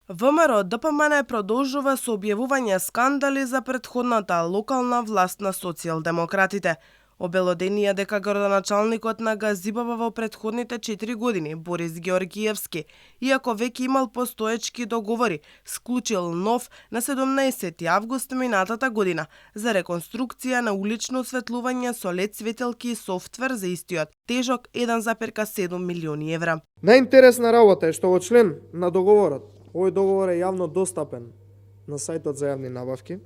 ВМРО ДПМН продолжува со објавување скандали за претходната локална власт на социјалдемократите. Обелоденија дека градоначалникот на Газибаба во претходните 4 години, Борис Георгиевски, иако веќе имал постоечки договори, склучил нов на 17 август минатата година за реконструкција на улично осветлување со лед светелки и софтвер за истиот, тежок 1,7 милиони евра. Најинтересна работа е што во член на договорот, овој договор е јавно достапен на сајтот за јавни набавки,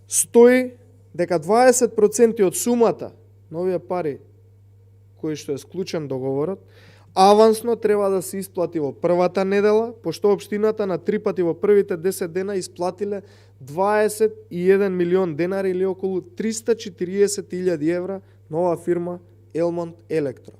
стои дека 20% од сумата на овие пари кои што е склучен договорот, авансно треба да се исплати во првата недела, пошто општината на 3 пати во првите 10 дена исплатиле 21 милион денари или околу 340.000 евра на оваа фирма Елмонт Електро.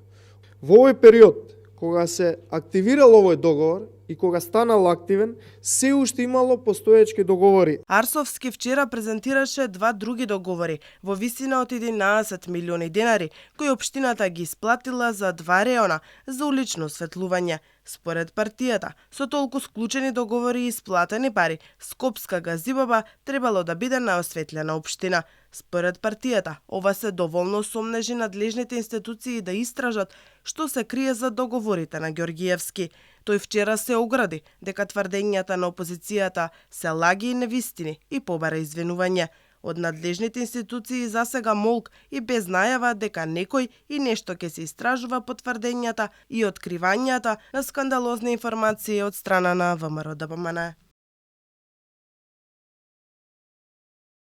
Во овој период, кога се активирал овој договор и кога станал активен, се уште имало постоечки договори. Арсовски вчера презентираше два други договори во висина од 11 милиони денари, кои општината ги исплатила за 2 реона за улично осветлување. Според партијата, со толку склучени договори и исплатени пари, Скопска Газибаба требало да биде наосветлена општина. Според партијата, ова се доволно сомнежи надлежните институции да истражат што се крие за договорите на Георгиевски. Тој вчера се огради дека тврдењата на опозицијата се лаги и невистини и побара извинување. Од надлежните институции засега молк и без најава дека некој и нешто ќе се истражува по тврдењата и откривањата на скандалозни информации од страна на ВМРО ДПМН.